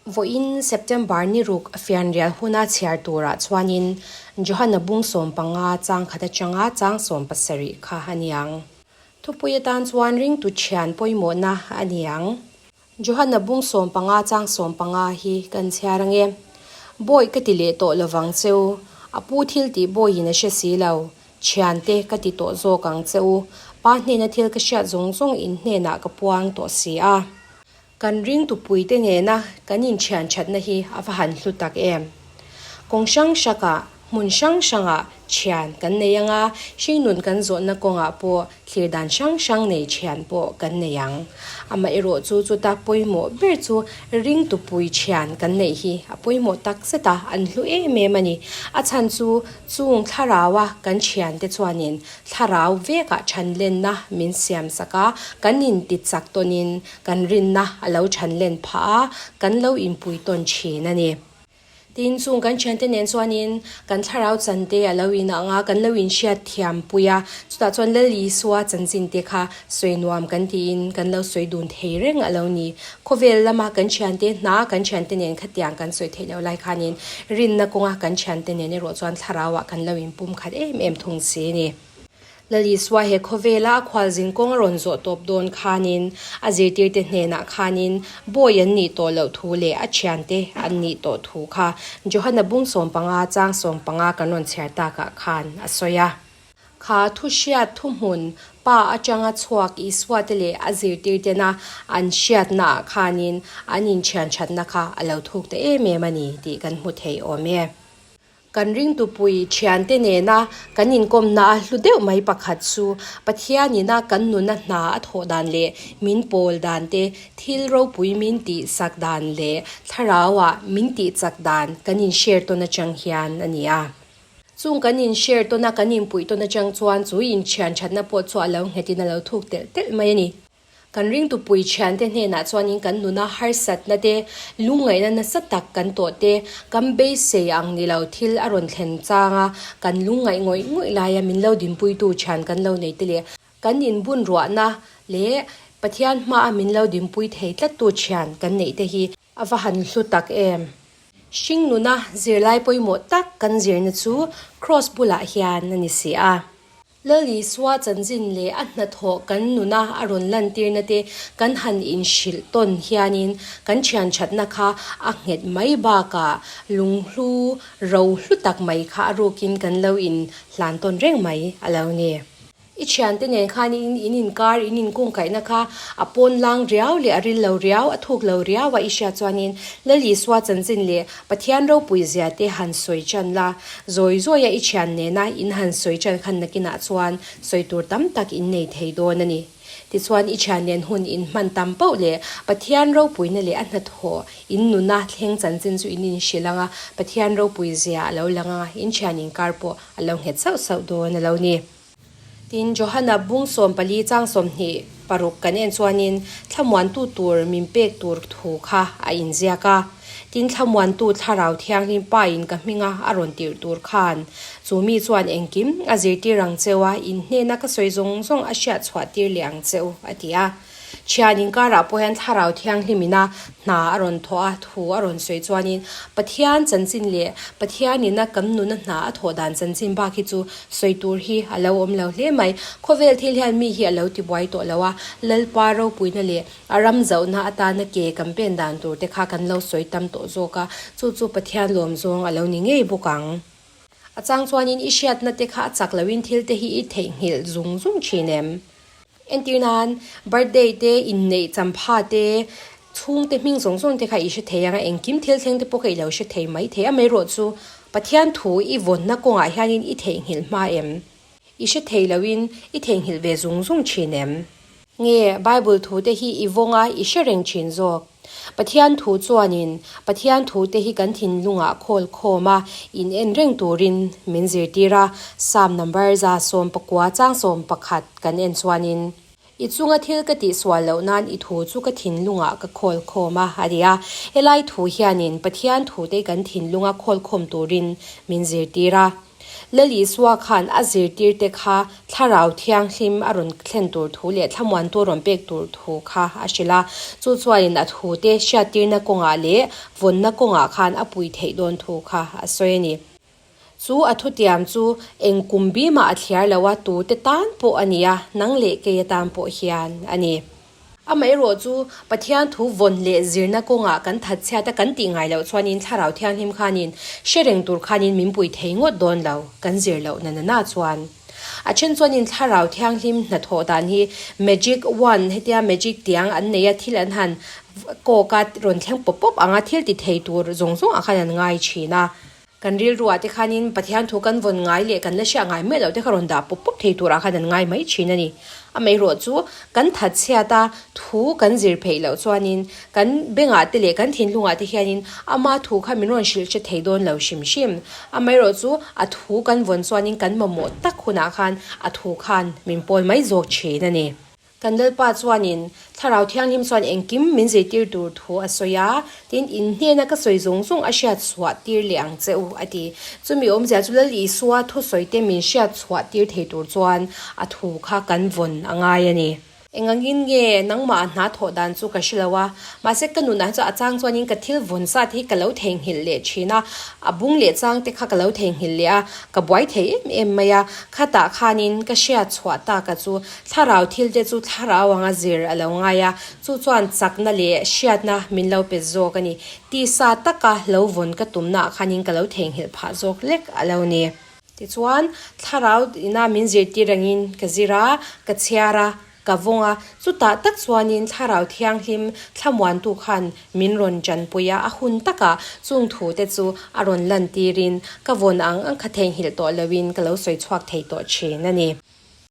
Vawiin September ni ruk fianrial huna chhiar turah chuanin Johana bung 15 chang khat atanga chang 17 kha a ni ang. Thupui atan chuan ringtu thian pawimawhna a ni ang. Johana bung 15 chang 15 hi kan chhiar ange. Bawi ka ti leh tawh lovang cheu, a pu thil tih bawiin a hre si lo, thiante ka ti tawh zawk ang cheu, pa hnena thil ka hriat zawng zawng in hnenah ka puang tawh si a. Kan ringtupuite nena kan inthian thatna hi a va han hlu tak em. Kawng hrang hrangah, hmun hrang hrangah thian kan nei ang a, hringnun kan zawhna kawngah pawh thlir dan hrang hrang nei thian pawh kan nei ang. Amaherawh chu chuta pawimawh ber chu ringtupui thian kan neih hi a pawimawh tak zet a, an hlu em em a ni. A chhan chu chung thlaraua kan thiante chuanin Thlarau vekah thanlenna min siamsak a, kan intichak tawnin kan rinna a lo thanlen phah a, kan lo inpui tawn thin a ni. Tin, chung kan thiante nen chuanin kan thlarau chante a lo inang a, kan lo inhriat thiampui a, chutah chuan Lal Isua chanchinte kha sawi nuam kan tiin kan lo sawi dun thei reng a lo ni. Khawvel lama kan thiante hna kan thiante nen khatiang kan sawi theih loh lai khanin rinna kawnga kan thiante nen erawh chuan thlarauah kan lo inpum khat em em thung si a ni. Lal Isua he khawvela a khualzin kawng a rawn zawh tawp dawn khanin a zirtirte hnenah khanin bawi an nih tawh loh thu leh a thiante an nih tawh thu kha Johana bung 15 chang 15 kan rawn chhiar takah khan a sawi a. Kha thuhriat thuhmun Pa atanga chhuak Isua te leh a zirtirtena an hriatnaah khanin an inthianthatna kha a lo thuk ta em em a ni tih kan hmu thei awm e. Kan ringtupui thiante nena kan inkawmna a hlu deuh mai pakhat chu Pathianina kan nuna hna a thawh dan leh min pawl dan te, thil ropui min tihsak dan leh thlarauah min tihchak dan kan inshare tawn atang hian a ni a. Chung kan in share tawn a, kan inpuih tawn atang chuan chu inthian thatna pawh chu a lo nghetin a lo thuk telh telh mai a ni. Kan ringtupui thiante hnenah chuanin kan nuna harsatna te, lungngaihna nasa tak kan tawh te, kan beisei ang ni lo thil a rawn thlen chang a, kan lungngaih ngawih ngawih laia min lo dinpuitu thian kan lo nei te leh kan inbunruahna leh Pathian hmaa min lo dinpui thei tlattu thian kan neih te hi A va han hlu tak em! Hringnuna zirlai pawimawh tak kan zirna chu Kraws bulah hian a ni si a. Lal Isua chanchin leh a hnathawh kan nuna a rawn lantirna te kan han inhrilh tawn hianin kan thianthatna kha a nghet mai bakah lunghlu ro hlu tak mai kha a rukin kan lo inhlan tawn reng mai a lo ni. I thiante nen khan in in inkar, in inkungkaihna kha a pawn lang riau leh a ril lo riau, a thuk lo riau a i hriat chuanin Lal Isua chanchin leh Pathian ropui zia te han sawi chan la, zawi zawia i thian nena in han sawi chan khan nakinah chuan sawi tur tam tak in nei thei dawn a ni. Tichuan i thian nen hun in hman tam poh leh Pathian ropuina leh a hnathawh in nuna thleng chanchin chu in inhrilh ang a, Pathian ropui zia a lo lang ang a, in thian inkar pawh a lo nghet sauh sauh dawn a lo ni. Tin, Johana bung 14 chang 26 kan en chuanin thlamuantu tur min pek tur thu kha a inziak a. Tin, thlamuantu Thlarau Thianghlim Pa in ka hminga a rawn tirh tur khan chu mi chuan engkim a zirtir ang cheu a, in hnena ka sawi zawng zawng a hriat chhuah tir leh ang cheu, a ti a. Thian inkarah pawh hian Thlarau Thianghlimina hna a rawn thawh a, thu a rawn sawi chuanin Pathian chanchin leh Pathianina kan nuna hna a thawh dan chanchin bak hi chu sawi tur hi a lo awm lo hle mai. Khawvel thil hian mi hi a lo tibuai tawh lo a, Lalpa ropuina leh a ram zauhna atana ke kan pen dan tur te kha kan lo sawi tam tawh zawk a, chu chu Pathian lawm zawng a lo ni ngei bawk ang. A chang chuanin i hriatna te kha a chak loin thil te hi i theihnghilh zung zung thin em? Entir nan, birthday te, inneih champha te, chhungte hming zawng zawng te kha i hre thei ang a, engkim thil thleng te pawh kha i lo hre thei mai thei a, amaherawh chu Pathian thu i vawnna kawngah hianin i theihnghilh hma em? I hre thei loin i theihnghilh ve zung zung thin em? Nge Bible thu te hi i vawng a, i hre reng thin zawk? Pathian thu chuanin Pathian thu te hi kan thinlungah khawl khawm a, in en reng turin min zirtir a, Psalm number 119 chang 11 kan en chuanin, I chunga thil ka tihsual loh nan i thu chu ka thinlungah ka khawl khawm a, a ti a. Helai thu hianin Pathian thu te kan thinlunga khawl khawm turin min zirtir a. Lal Isua khan a zirtirte kha Thlarau Thianghlim a rawn thlen tur thu leh thlamuantu a rawn pek tur thu kha a hrilh a. Chu chuanin a thute hriattirna kawngah leh vawnna kawngah khan a pui theih dawn thu kha a sawi a ni. Chu a thutiam chu eng kum bimah a thliar lo a, tute tan pawh a ni a, nang leh kei atan pawh hian a ni. Amaherawh chu Pathian thu vawn leh zirna kawngah kan that chhiat a kan tih ngai loh chuanin Thlarau Thianghlim khanin hre reng tur khanin min pui thei ngawt dawn lo, kan zir loh na na na chuan. A then chuanin Thlarau Thianghlim hnathawh dan hi magic wand hetia magic tiang an nei a thil an han kawk a rawn thleng pawp pawp ang a thil ti thei tur zawng zawng ah khan an ngai thin a. Kan rilruah te khanin Pathian thu kan vawn ngai leh kan la hriah ngai miah loh te kha rawn dah pawp pawp thei turah khan an ngai mai thin a ni. Amaherawh chu kan that chhiat a, thu kan zir pheih loh chuanin kan bengah te leh kan thinlungah te hianin ama thu kha min rawn hrilh hre thei dawn lo hrim hrim. Amaherawh chu a thu kan vawn chuanin kan mamawh tak hunah khan a thu khan min pawl mai zawk thin a ni. Kan Lalpa chuanin Thlarau Thianghlim chuan engkim min zirtir tur thu a sawi a, tin, in hnena ka sawi zawng zawng a hriat chhuah tir leh ang che u, a ti. Chumi awmzia chu Lal Isua thusawi te min hriat chhuah tir thei tur chuan a thu kha kan vawn a ngai a ni. Engangin nge nangmah a hna thawh dan chu ka hre lo a, mahse ka nunah chuan a chang chuanin ka thil vawn zat hi ka lo theihnghilh leh thin a, a bung leh chang te kha ka lo theihnghilh leh a, ka buai thei em em mai a, khatah khanin ka hriat chhuah taka chu Thlarau thilte chu thlarau anga zir a lo ngai a, chu chuan chakna leh hriatna min lo pe zawk a ni. Tisa taka lo vawn ka tumnaah khanin ka lo theihnghilh phah zawk lek a lo ni. Tichuan, thlarau ina min zirtir angin ka zir a, ka chhiar a, ka vawng a, chutah tak chuanin thlarau thianghlim thlamuantu khan min rawn tanpui a, a hun takah chung thute chu a rawn lantirin ka vawn ang ang kha theihnghilh tawh loin ka lo sawi chhuak thei tawh thin a ni.